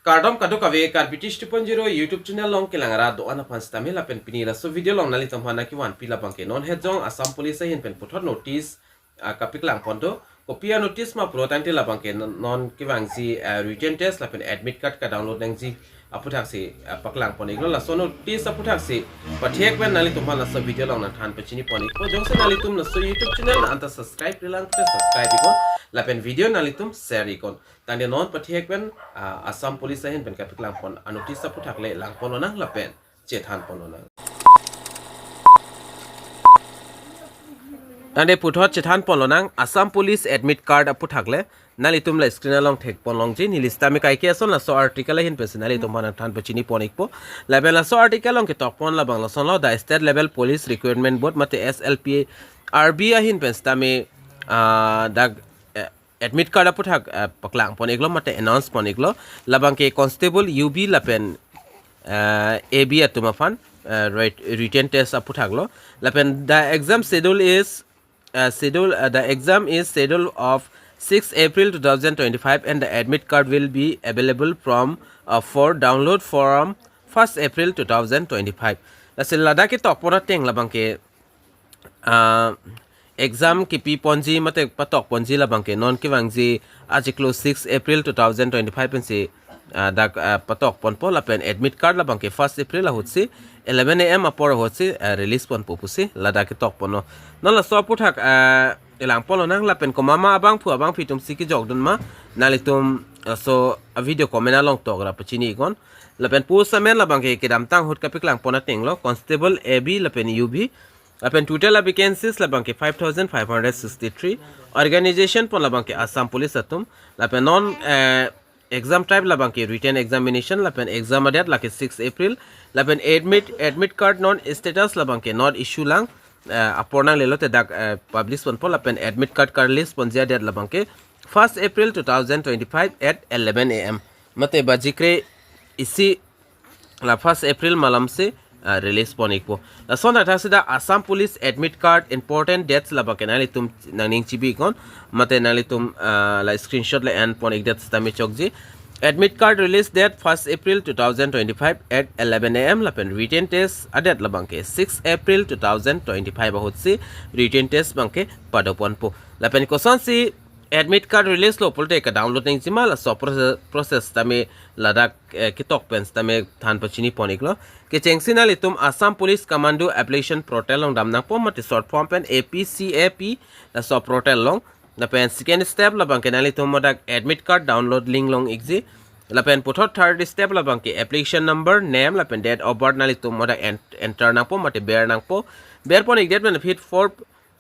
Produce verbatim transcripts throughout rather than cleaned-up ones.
Kardom kadokave, Karbi Tish two point zero YouTube channel along kelang arat do-an aphan sitame lapen pini laso video along nanglitum aphan nangkevanpi labangke non hetjong Assam Police ahin pen puthot notice, ah, kapaklang pon do. Kopi a-notice ma pulo tangte labangke non, non kevangji, ah, written test lapen admit card ka-download nangji aputhaksi, ah, paklang pon iklo. Laso notice aputhaksi pathek pen nanglitum aphan laso video along nangthan pachini pon ikpo. Jongsi nanglitum laso YouTube channel anta subscribe-relang te subscribe iknon lapen video nanglitum share iknon. Tangte non pathek pen, ah, Assam Police ahin pen kapaklang pon a-notice aputhak le lang pon lonang lapen chethan pon lonang. Tangte puthot chethan pon lonang, Assam Police admit card aputhak le nanglitum la screen along thek pon longji. Neli sitame kaike ason laso article ahin pensi nanglitum aphan nangthan pachini pon ikpo. Lapen laso article along ketok pon labang lasonlo, the State Level Police Recruitment Board mate S L P R B ahin pen sitame, ah, dak, eh, admit card aputhak, eh, paklang pon iklo mate announce pon iklo. Labangke constable U B lapen, eh, A B atum aphan, eh, writ-, written test aputhak lo. Lapen the exam schedule is, eh, schedule, eh, the exam is schedule of six April two thousand twenty-five and the admit card will be available from, uh, for download from first April two thousand twenty-five. Lasi ladak ketok pon ateng labangke, ah, exam kipi ponji mate patok ponji labangke non kevangji achiklo six April two thousand twenty-five pensi, ah, dak, ah, patok ponpo lapen admit card labangke first April ahutsi eleven A M apor ahutsi, ah, release ponpo pusi ladak ketok ponlo. Non laso aputhak, ah, lang pon lonang lapen komat ma abangphu abangphi atumsi kejokdun ma nanglitum laso a-video comment along tok ra pachini iknon. Lapen pu amen labangke kedamtang ahut kapaklang pon ateng lo, constable A B lapen U B. Lapen total a-vacancies labangke five thousand five hundred sixty-three. Organization pon labangke Assam Police atum. Lapen non, eh, exam type labangke written examination lapen exam a-date lake six April. Lapen admit, admit card non status labangke not issue lang, eh, apor nanglelo te dak, eh, publish ponpo lapen admit card ka-release ponji a-date labangke first April two thousand twenty-five at eleven A M. Mate baji kre-isi la first April malomsi, ah, release pon ikpo. Lason athaksi dak Assam Police admit card important dates labangke nanglitum nangning chibi iknon mate nanglitum, ah, la screenshot le en pon ik det sitame chokji. Admit card release date first April two thousand twenty-five at eleven A M lapen written test a-date labangke six April two thousand twenty-five ahutsi written test abangke pado ponpo. Lapen kosonsi admit card release lo pulote ka-download nangji ma, laso process, process tame ladak, eh, ketok pen sitame than pachini pon iklo. Kechengsi nanglitum Assam Police Commando Application Portal along dam nangpo mate short form pen A P C A P laso portal along. Lapen second step labangke nanglitum hadak admit card download link long ikji. Lapen puthot third step labangke application number, name lapen date of birth nanglitum hadak en-, enter nangpo mate ber nangpo. Ber pon ik det pen aphi four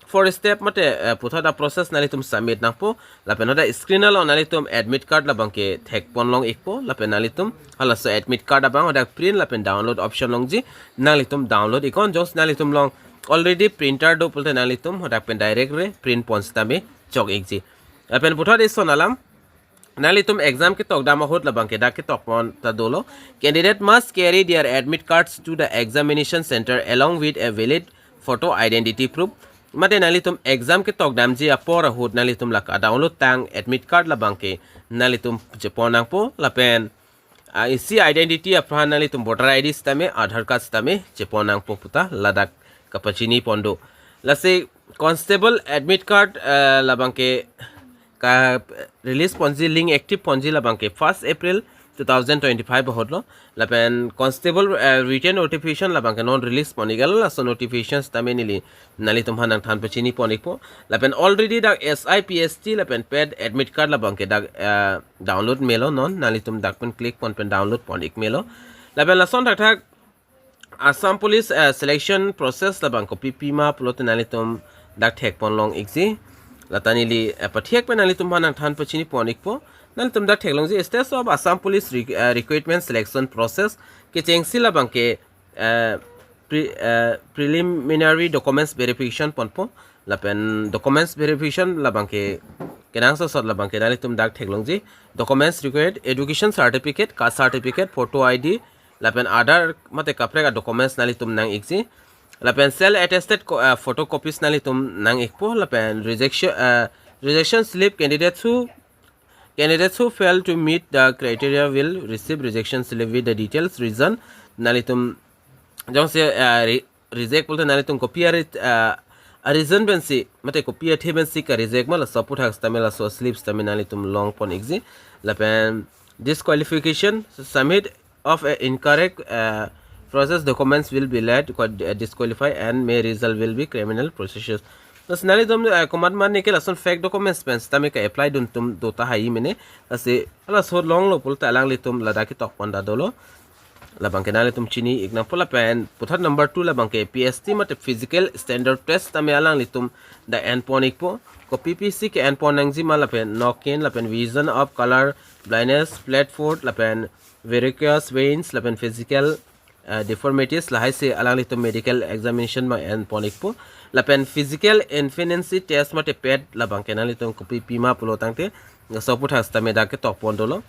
four step mate, eh, puthot a-process nanglitum submit nangpo. Lapen hadak screen along nanglitum admit card labangke thek pon long ikpo. Lapen nanglitum halaso admit card abang hadak print lapen download option longji, nanglitum download iknon. Jongsi nanglitum along already printer do pulote nanglitum hadak pen direct re print pon sitame chok ikji. Lapen puthot ison alam, nanglitum exam ketok dam ahut labangke dak ketok pon ta dolo. Candidate must carry their admit cards to the examination center along with a valid photo identity proof. Mate nanglitum exam ketok damji apor ahut nanglitum lake download tang admit card labangke nanglitum chepon nangpo lapen, ah, isi identity aphan nanglitum voter I D sitame, Aadhaar card sitame chepon nangpo puta ladak kapachini pon do. Lasi constable admit card, eh, labangke ka-release ponji, link active ponji labangke first April two thousand twenty-five ahut lo. Lapen constable, eh, written notification labangke non release pon iklo, laso notification sitame neli nanglitum aphan nangthan pachini pon ikpo. Lapen already dak S I P S T lapen paid admit card labangke dak, eh, download melo non, nanglitum dak pen click pon pen download pon ik melo. Lapen lason thakthak Assam Police, eh, selection process labang kopi pima pulote nanglitum dak thek pon long ikji. Lata neli, eh, pathek pen nanglitum aphan nangthan pachini pon ikpo. Nanglitum dak thek longji, status of Assam Police re-, eh, recruitment selection process. Kechengsi labangke, eh, pre-, eh, preliminary documents verification ponpo. Lapen documents verification labangke kenangsot labangke nanglitum dak thek longji. Documents required, education certificate, caste certificate, photo I D, lapen Aadhaar mate kaprek a-documents nanglitum nang ikji. Lapen self attested co-, eh, photocopies nanglitum nang ikpo. Lapen rejection, eh, rejection slip, candidates who Candidates who fail to meet the criteria will receive rejection slip with the details reason. Nanglitum jongsi, uh, re- reject pulote nanglitum kopi a re- uh, a reason pensi mate kopi athe pensi ka reject ma, laso aphuthak sitame laso slip sitame nanglitum longpon ikji. Lapen disqualification, submit of a incorrect, uh, process documents will be let co- uh, disqualify and may result will be criminal procedures. Lasi nanglitum, uh, komat mane ke lason fake documents pen sitame ka apply dun atum do tahai mene. Lasi laso longlo pulote alanglitum ladak ketokpon ta dolo. Labang ke nanglitum chini iknangpo. Lapen puthot number two labang ke P S T mate physical standard test sitame alanglitum dak enpon ikpo. Kopi pisi ke enpon nangji ma lapen noken lapen vision of color blindness, flat foot, lapen varicose veins, lapen physical, uh, deformities, lahai si alanglitum medical examination ma enpon ikpo. Lapen physical efficiency test mate PET labang ke nanglitum kopi pima pulo tangte laso aphuthak sitame dak ketokpon dolo.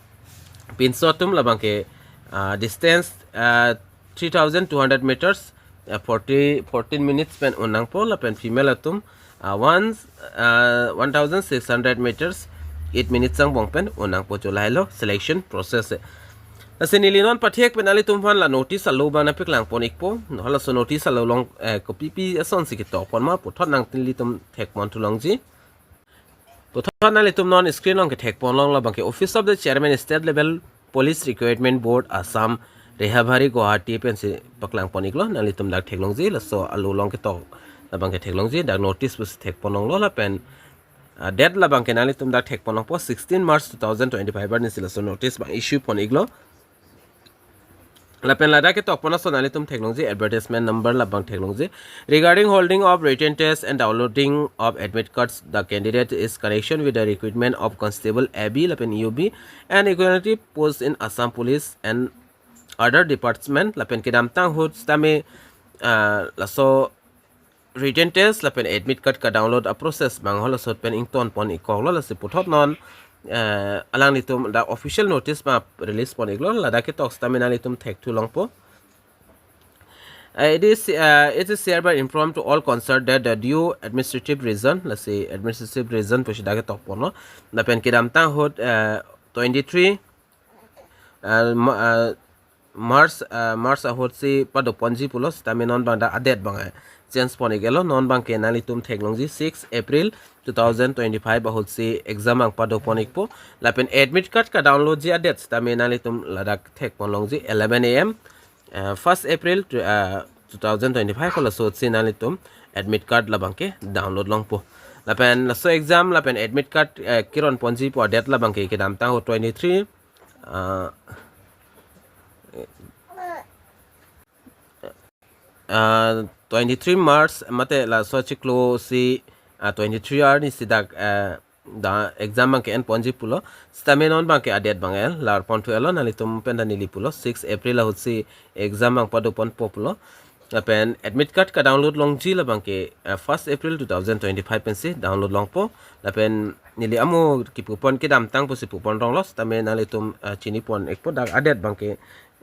Pinso atum labang ke, uh, distance, uh, three thousand two hundred meters, uh, forty, fourteen minutes pen un nangpo. Lapen female atum, uh, one, uh, one thousand six hundred meters, eight minutes angbong pen un nangpo. Cho lahelo selection process. Lasi neli non pathek pen nanglitum aphan la notice alo abang nangpaklangpon ikpo. Halaso notice alo along, eh, kopi pi asonsi ketokpon ma puthot nanglitum thekpon thu longji. Puthot nanglitum non screen along kethekpon long labang ke Office of the Chairman State Level Police Recruitment Board Assam, Rehabari, Guwahati pensi paklangpon iklo. Nanglitum dak theklongji, laso alo along ketok labang ke theklongji. Dak notice pusi thekpon longlo lapen, uh, date labang ke nanglitum dak thekpon longpo, sixteen March two thousand twenty-five arnisi laso notice abang issue pon iklo. Lapen ladak ketokpon ason nanglitum theklongji, advertisement number labang theklongji. Regarding holding of written test and downloading of admit cards, the candidate is connection with the recruitment of Constable A B lapen U B and equality post in Assam Police and other department. Lapen kedamtang ahut sitame, ah, laso written test lapen admit card ka download a process abang halaso ahut pen ingtonpon ikkoklo. Lasi puthot non, eh, alanglitum dak official notice abang release pon iklo. Ladak ketok sitame nanglitum thekthu longpo. Eh, it is, eh, it is hereby informed to all concerned that the due administrative reason, lasi administrative reason pusi dak ketokponlo. Lapen kedamtang ahut, eh, twenty-three, eh, ma- eh, March, ah, March ahutsi padoponji pulo sitame non abang dak a-date abang, eh, change pon iklo. Non abang ke nanglitum theklongji, six April two thousand twenty-five ahutsi exam abang padopon ikpo. Lapen admit card ka download ji a-date sitame nanglitum ladak thekpon longji, eleven A M, eh, first April to, eh, two thousand twenty-five halaso ahutsi nanglitum admit card labang ke download longpo. Lapen laso exam lapen admit card, eh, kironponji pu a-date labang ke kedamtang ahut twenty-three, ah, ah, twenty-three March mate laso achiklo si, ah, twenty-three arnisi dak, ah, dak exam abang ke enponji pulo. Sitame non abang ke a-date abang el larpon thu iklo, nanglitum pen ta neli pulo, six April ahutsi exam abang padoponpo pulo. Lapen admit card ka download longji labang ke, ah, first April two thousand twenty-five pensi download longpo. Lapen neli amo kipupon kedamtang pusi pupon ronglo sitame nanglitum, ah, chinipon ikpo, dak a-date abang ke,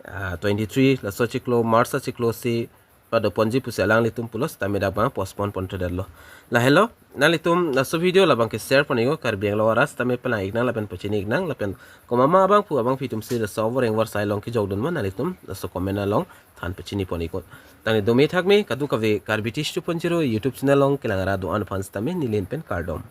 ah, twenty-three, laso achiklo, March achiklo si padoponji pusi alanglitum pulo sitame dak abang postpone ponthudet-lo. Lahelo, nanglitum laso video labang ke share pon iknon, Karbi Anglong arat sitame palang iknang lapen pachini iknang, lapen komat ma abangphu abangphi atumsi laso voreng vorsai along kejokdun ma, nanglitum laso comment along than pachini pon iknon. Tangte dome thakme, kadokave Karbi Tish two point zero YouTube channel along kelang ra do-an aphan sitame neli ahin pen kardom.